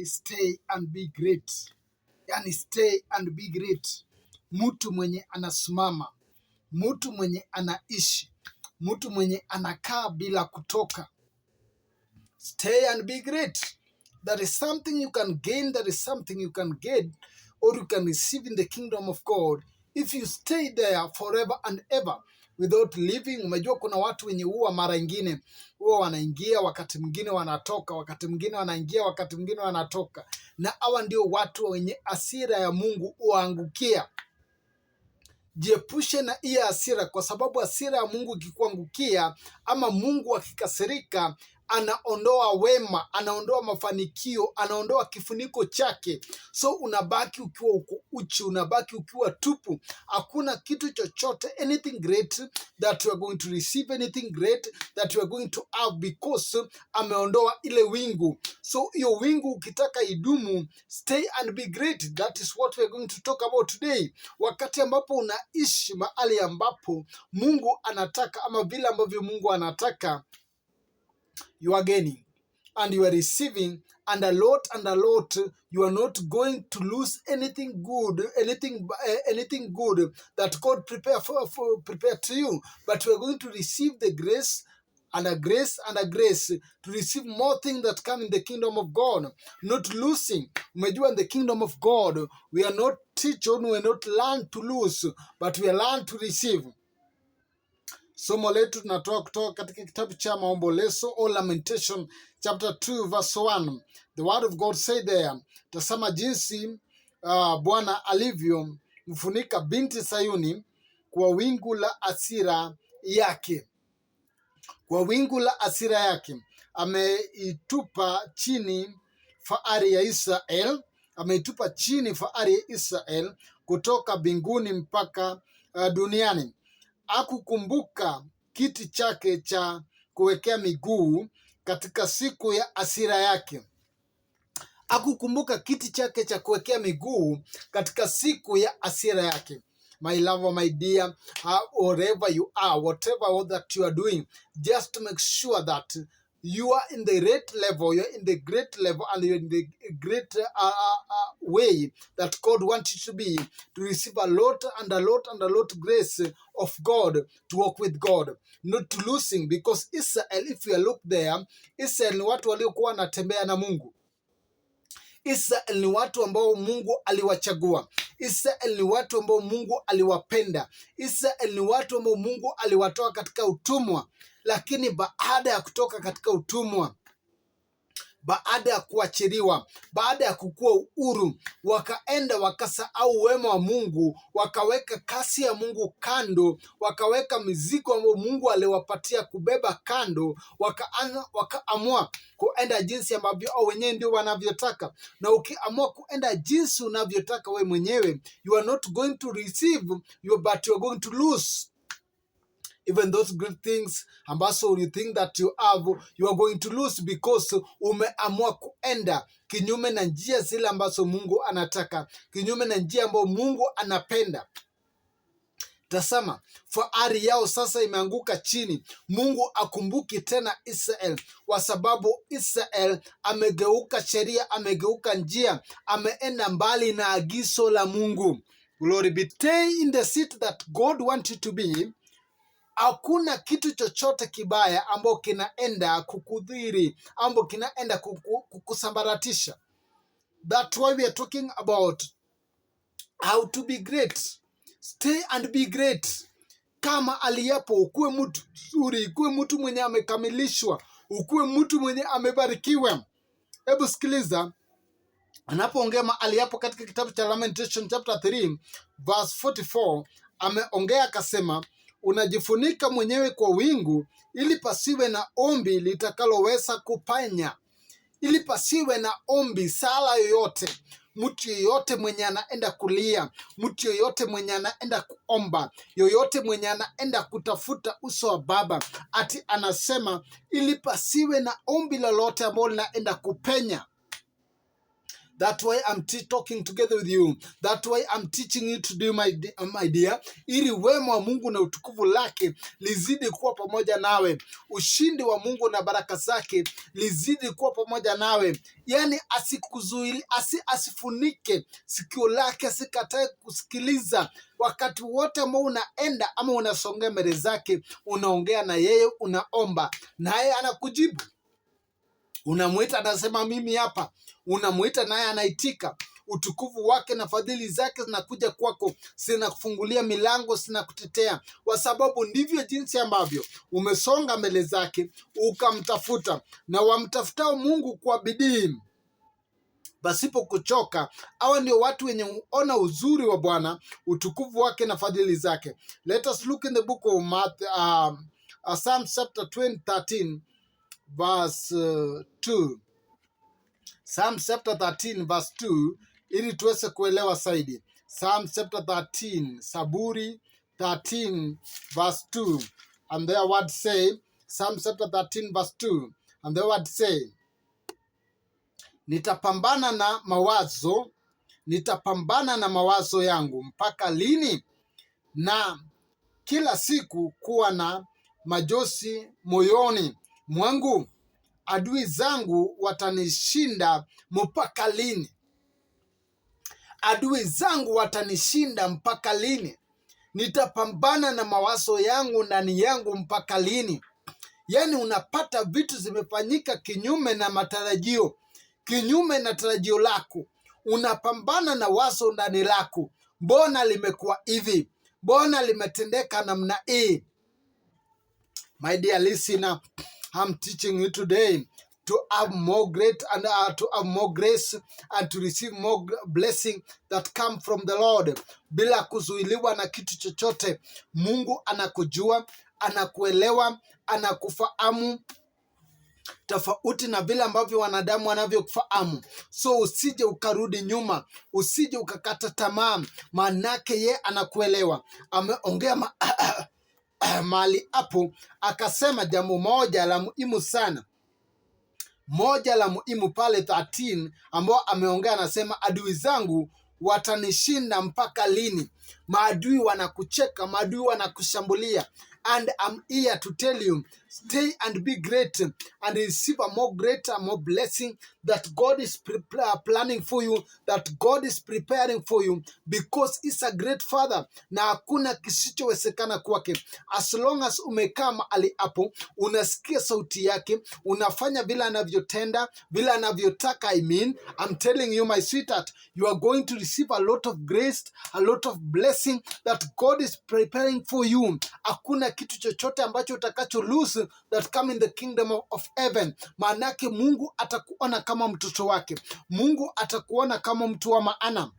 Stay and be great. Yani stay and be great. Mtu mwenye anasimama, mtu mwenye anaishi, mtu mwenye anakaa bila kutoka. Stay and be great. There is something you can gain, there is something you can get or you can receive in the kingdom of God if you stay there forever and ever without leaving. Umejua kuna watu wenye huwa mara ingine huwa wanaingia, wakati mwingine wanatoka, wakati mwingine wanaingia, wakati mwingine wanatoka, na hawa ndio watu wenye hasira ya Mungu huwaangukia. Jiepushe na hiyo hasira, kwa sababu hasira ya Mungu ikikuangukia ama Mungu akikasirika, anaondoa wema, anaondoa mafanikio, anaondoa kifuniko chake. So unabaki ukiwa uko uchi, unabaki ukiwa tupu. Hakuna kitu chochote, anything great that you are going to receive, anything great that you are going to have, because ameondoa ile wingu. So hiyo wingu ukitaka idumu, stay and be great. That is what we are going to talk about today. Wakati ambapo unaishi mahali ambapo Mungu anataka ama vile ambavyo Mungu anataka, you are gaining and you are receiving and a lot and a lot. You are not going to lose anything good, anything good that God prepare to you, but you are going to receive the grace and a grace and a grace to receive more things that come in the kingdom of God, not losing. Umejua, in the kingdom of God we are not teach or we are not learn to lose, but we are learn to receive. Somo letu tunatoa kutoka katika kitabu cha Maombolezo or Lamentation chapter 2 verse 1. The word of God say there, tazama jinsi Bwana alivyo mfunika binti Sayuni kwa wingu la hasira yake, kwa wingu la hasira yake. Ameitupa chini fahari ya Israel, ameitupa chini fahari ya Israel kutoka mbinguni mpaka duniani. Hakukumbuka kiti chake cha kuwekea miguu katika siku ya hasira yake. Hakukumbuka kiti chake cha kuwekea miguu katika siku ya hasira yake. My lover, my dear, wherever you are, whatever that you are doing, just make sure that you are in the right level, you're in the great level, and you're in the great way that God wants you to be, to receive a lot and a lot and a lot grace of God, to walk with God, not to losing. Because Israel, if you look there, Israel ni watu waliokuwa wanatembea na Mungu. Israel ni watu ambao Mungu aliwachagua. Israel ni watu ambao Mungu aliwapenda. Israel ni watu ambao Mungu aliwatoa katika utumwa. Lakini baada ya kutoka katika utumwa, baada ya kuachiliwa, baada ya kukua uhuru, wakaenda wakasahau wema wa Mungu, wakaweka kazi ya Mungu kando, wakaweka mizigo ambayo Mungu aliwapatia kubeba kando, wakaamua kuenda jinsi ambavyo au wenyewe ndio wanavyotaka. Na ukiamua kuenda jinsi unavyotaka we mwenyewe, you are not going to receive you, but you are going to lose even those great things ambazo you think that you have, you are going to lose, because umeamua kuenda kinyume na njia zile ambazo Mungu anataka, kinyume na njia ambayo Mungu anapenda. Tazama, fahari yao sasa imeanguka chini. Mungu akumbuki tena Israel kwa sababu Israel amegeuka sheria, amegeuka njia, ameenda mbali na agizo la Mungu. Glory be. Stay in the seat that God wants you to be. Hakuna kitu chochote kibaya ambao kinaenda kukudhuru, ambao kinaenda kukusambaratisha. That's why we are talking about how to be great. Stay and be great. Kama aliyepo, ukuwe mtu mzuri, ukuwe mtu mwenye amekamilishwa, ukuwe mtu mwenye amebarikiwa. Hebu sikiliza anapoongea mahali hapo katika kitabu cha Lamentation chapter 3 verse 44, ameongea akasema, unajifunika mwenyewe kwa wingu ili pasiwe na ombi litakaloweza kupenya, ili pasiwe na ombi, sala yoyote, mtu yeyote mwenye anaenda kulia, mtu yeyote mwenye anaenda kuomba, yoyote mwenye anaenda kutafuta uso wa Baba, ati anasema ili pasiwe na ombi lolote ambalo linaenda kupenya. That why I'm talking together with you. That why I'm teaching you to do my dear, ili wema wa Mungu na utukufu lake lizidi kuwa pamoja nawe, ushindi wa Mungu na baraka zake lizidi kuwa pamoja nawe, yaani asikuzuili, asifunike sikio lake, asikatae kusikiliza wakati wote ambao unaenda ama unasongea mbele zake, unaongea na yeye, unaomba naye anakujibu. Unamwita anasema mimi hapa, unamwita naye anaitika. Utukufu wake na fadhili zake zinakuja kwako, zinakufungulia milango, zinakutetea, kwa sababu ndivyo jinsi ambavyo umesonga mbele zake ukamtafuta, na wamtafutao Mungu kwa bidii pasipo kuchoka, hawa ndio watu wenye ona uzuri wa Bwana, utukufu wake na fadhili zake. Let us look in the book of Matthew, Psalm chapter 20, 13 verse 2. Psalm chapter 13 verse 2 ili tuweze kuelewa zaidi. Psalm chapter 13, Saburi 13 verse 2. And their word say, Psalm chapter 13 verse 2. And the word say, nitapambana na mawazo, nitapambana na mawazo yangu mpaka lini? Na kila siku kuwa na majosi moyoni mwangu. Adui zangu watanishinda mpaka lini? Adui zangu watanishinda mpaka lini? Nitapambana na mawazo yangu ndani yangu mpaka lini? Yaani unapata vitu zimefanyika kinyume na matarajio, kinyume na tarajio lako. Unapambana na wazo ndani lako, mbona limekuwa hivi? Mbona limetendeka namna hii? My dear listener, I'm teaching you today to have more great and to have more grace and to receive more blessing that come from the Lord, bila kuzuiliwa na kitu chochote. Mungu anakujua, anakuelewa, anakufahamu tofauti na vile ambavyo wanadamu wanavyokufahamu. So usije ukarudi nyuma, usije ukakata tamaa, maanake ye anakuelewa. Ameongea mahali hapo akasema jambo moja la muhimu sana, moja la muhimu pale 13 ambao ameongea, anasema adui zangu watanishinda mpaka lini? Maadui wanakucheka, maadui wanakushambulia. And I'm here to tell you, stay and be great and receive a more greater, more blessing that God is planning for you, that God is preparing for you, because he's a great father na hakuna kisichowezekana kwake. As long as umekaa mahali hapo, unasikia sauti yake, unafanya vile anavyotenda, vile anavyotaka. I mean, I'm telling you my sweetheart, you are going to receive a lot of grace, a lot of blessing that God is preparing for you. Hakuna kitu chochote ambacho utakacho lose that come in the kingdom of heaven. Maanake Mungu atakuona kama mtoto wake, Mungu atakuona kama mtu wa maana.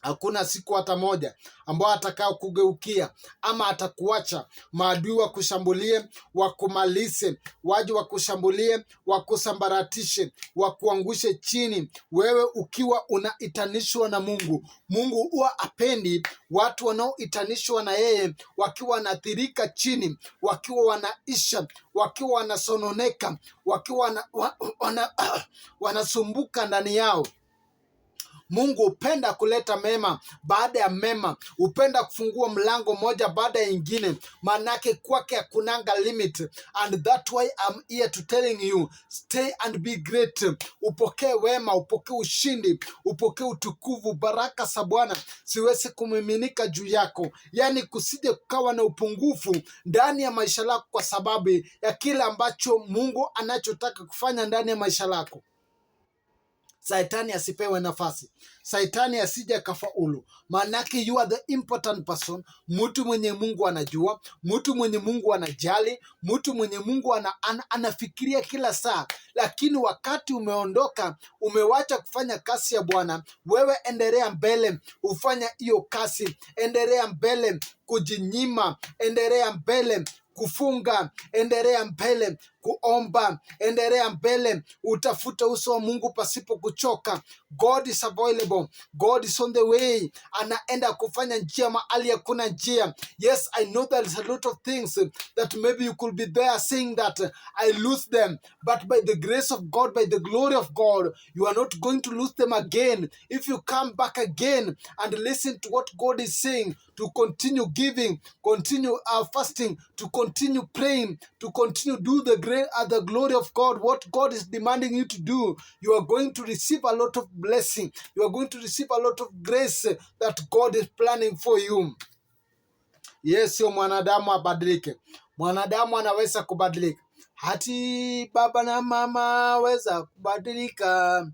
Hakuna siku hata moja ambao atakao kugeukia ama atakuacha. Maadui wakushambulie, wakumalize, waje wakushambulie, wakusambaratishe, wakuangushe chini, wewe ukiwa unaitanishwa na Mungu. Mungu huwa apendi watu wanaoitanishwa na yeye wakiwa wanaathirika chini, wakiwa wanaisha, wakiwa wanasononeka, wakiwa wanasumbuka ndani yao. Mungu hupenda kuleta mema baada ya mema, hupenda kufungua mlango moja baada ya ingine, maanake kwake hakunanga limit. And that why I'm here to telling you, stay and be great. Upokee wema, upokee ushindi, upokee utukufu, baraka za Bwana siwezi kumiminika juu yako, yaani kusije kukawa na upungufu ndani ya maisha lako kwa sababu ya kile ambacho Mungu anachotaka kufanya ndani ya maisha lako. Saitani asipewe nafasi, Saitani asije akafaulu, maanake you are the important person, mtu mwenye Mungu anajua, mtu mwenye Mungu anajali, mtu mwenye Mungu anafikiria kila saa. Lakini wakati umeondoka, umewacha kufanya kazi ya Bwana, wewe endelea mbele, ufanya hiyo kazi, endelea mbele kujinyima, endelea mbele kufunga, endelea mbele. kuomba, endelea mbele, utafute uso wa Mungu pasipo kuchoka. God is available. God is on the way. Anaenda kufanya njia mahali hakuna njia. Yes, I know there is a lot of things that maybe you could be there saying that I lose them, but by the grace of God, by the glory of God, you are not going to lose them again. If you come back again and listen to what God is saying, to continue giving, continue fasting, to continue praying, to continue do the great the glory of God, what God is demanding you to do, you are going to receive a lot of blessing. You are going to receive a lot of grace that God is planning for you. Yes, sio mwanadamu abadilike. Mwanadamu anaweza kubadilika. Hati baba na mama weza kubadilika,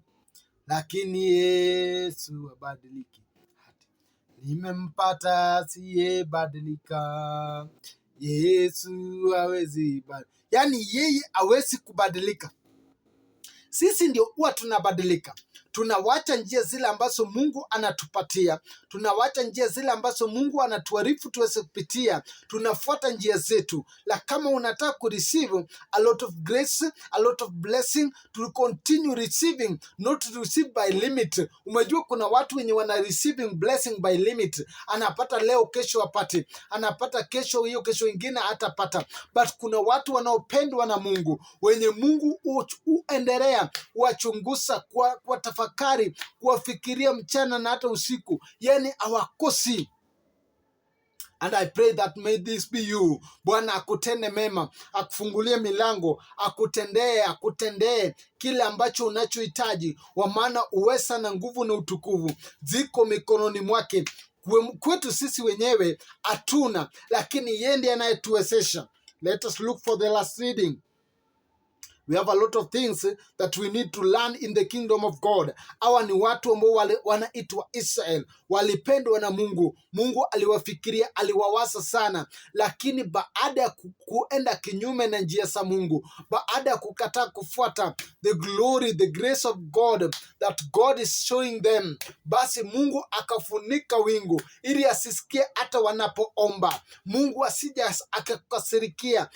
lakini Yesu abadiliki. Hati nimempata asiyebadilika. Yesu hawezi yaani yeye hawezi kubadilika. Sisi ndio huwa tunabadilika. Tunawacha njia zile ambazo Mungu anatupatia, tunawacha njia zile ambazo Mungu anatuarifu tuweze kupitia, tunafuata njia zetu. La kama unataka kureceive a lot of grace, a lot of blessing, to continue receiving, not to receive by limit. Umejua kuna watu wenye wana receiving blessing by limit, anapata leo, kesho apate, anapata kesho, hiyo kesho ingine hatapata. But kuna watu wanaopendwa na Mungu, wenye Mungu huendelea kuwachunguza, kwa tafakari, kuwafikiria mchana na hata usiku, yani hawakosi. And I pray that may this be you. Bwana akutende mema, akufungulie milango, akutendee, akutendee kile ambacho unachohitaji, kwa maana uweza na nguvu na utukufu ziko mikononi mwake. Kwetu sisi wenyewe hatuna, lakini yeye ndiye anayetuwezesha. Let us look for the last reading. We have a lot of things that we need to learn in the kingdom of God. Hawa ni watu ambao wanaitwa Israel, walipendwa na Mungu. Mungu aliwafikiria, aliwawaza sana, lakini baada ya kuenda kinyume na njia za Mungu, baada ya kukataa kufuata the glory, the grace of God that God is showing them, basi Mungu akafunika wingu ili asisikie hata wanapoomba. Mungu asije akakasirikia.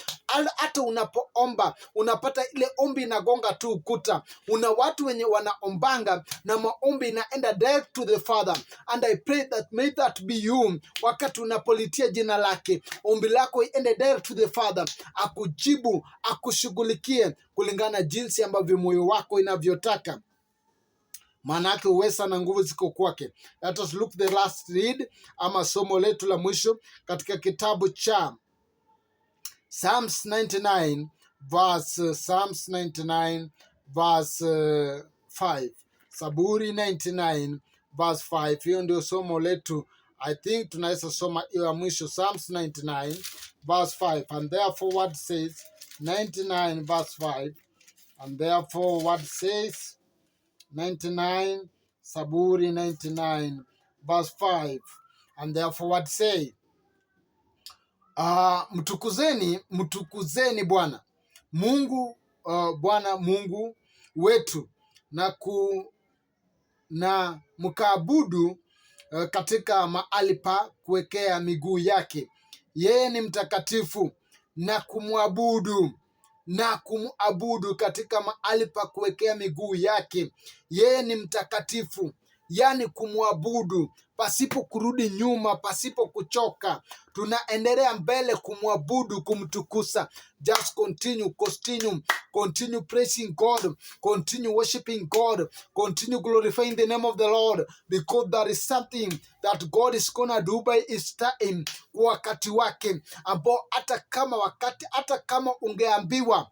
Hata unapoomba unapata ile ombi inagonga tu ukuta. Una watu wenye wanaombanga na maombi inaenda direct to the Father, and I pray that may that be you. Wakati unapolitia jina lake, ombi lako iende direct to the Father, akujibu, akushughulikie kulingana na jinsi ambavyo moyo wako inavyotaka. Maana yake uweza na nguvu ziko kwake. Let us look the last read, ama somo letu la mwisho katika kitabu cha Psalms 99 verse, Psalms 99 verse 5. Saburi 99 verse 5. Hiyo ndio somo letu. I think tunaweza soma hiyo ya mwisho, Psalms 99 verse 5. And therefore what says 99 verse 5. And therefore what says 99, Saburi 99 verse 5. And therefore what say? Mtukuzeni, mtukuzeni Bwana Mungu, Bwana Mungu wetu na mkaabudu katika mahali pa kuwekea miguu yake. Yeye ni mtakatifu, na kumwabudu katika mahali pa kuwekea miguu yake. Yeye ni mtakatifu, yani kumwabudu pasipo kurudi nyuma, pasipo kuchoka. Tunaendelea mbele kumwabudu, kumtukuza. Just continue, continue, continue praising God, continue worshiping God, continue glorifying the name of the Lord, because there is something that God is gonna do by his time, kwa wakati wake ambao hata kama ungeambiwa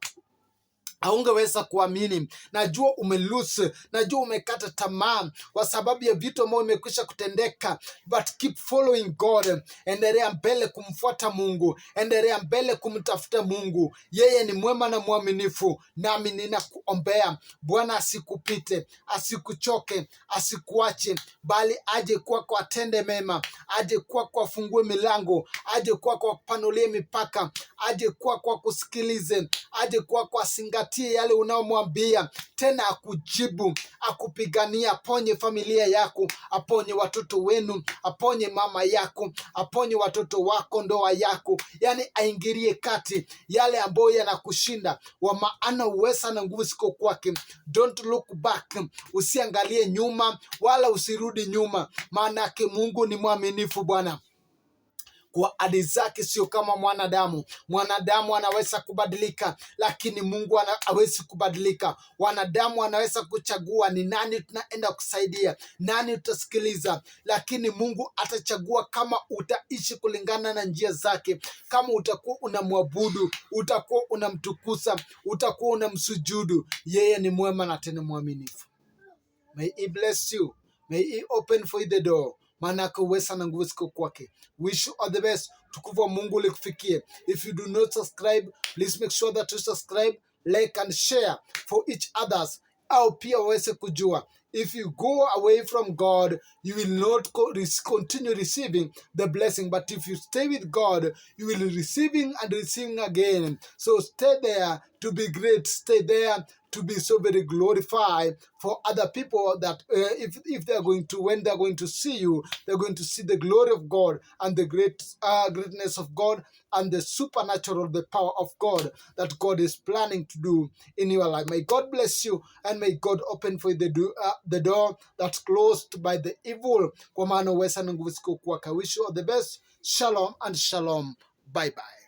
haungeweza kuamini. Najua umelose, najua umekata tamaa kwa sababu ya vitu ambavyo imekwisha kutendeka, but keep following God. Endelea mbele kumfuata Mungu, endelea mbele kumtafuta Mungu. Yeye ni mwema na mwaminifu, nami ninakuombea Bwana asikupite, asikuchoke, asikuache, bali aje kwako atende mema, aje kwako afungue milango, aje kwako akupanulie mipaka, aje kwako akusikilize, aje kwako azingatie Akupatie yale unaomwambia, tena akujibu, akupigania, aponye familia yako, aponye watoto wenu, aponye mama yako, aponye watoto wako, ndoa yako, yani aingilie kati yale ambayo yanakushinda, wa maana uweza na nguvu ziko kwake. Don't look back, usiangalie nyuma wala usirudi nyuma, maanake Mungu ni mwaminifu, Bwana, kwa ahadi zake, sio kama mwanadamu. Mwanadamu anaweza kubadilika, lakini Mungu hawezi kubadilika. Wanadamu anaweza kuchagua ni nani tunaenda kusaidia, nani utasikiliza, lakini Mungu atachagua kama utaishi kulingana na njia zake, kama utakuwa unamwabudu, utakuwa unamtukuza, utakuwa unamsujudu. Yeye ni mwema na tena mwaminifu. May he bless you. May he open for you the door. Maanake uweza na nguvu ziko kwake. Wish you all the best. Tukufu wa Mungu likufikie. If you do not subscribe, please make sure that you subscribe, like and share for each others, au pia waweze kujua. If you go away from God, you will not continue receiving the blessing. But if you stay with God, you will receiving and receiving again. So stay there to be great. Stay there to be so very glorified for other people, that if they're going to when they're going to see you, they're going to see the glory of God and the greatness of God and the supernatural, the power of God that God is planning to do in your life. May God bless you and may God open for you the door that's closed by the evil, kwa maana uweza na nguvu ziko kwake. Wish you all the best. Shalom and shalom. Bye bye.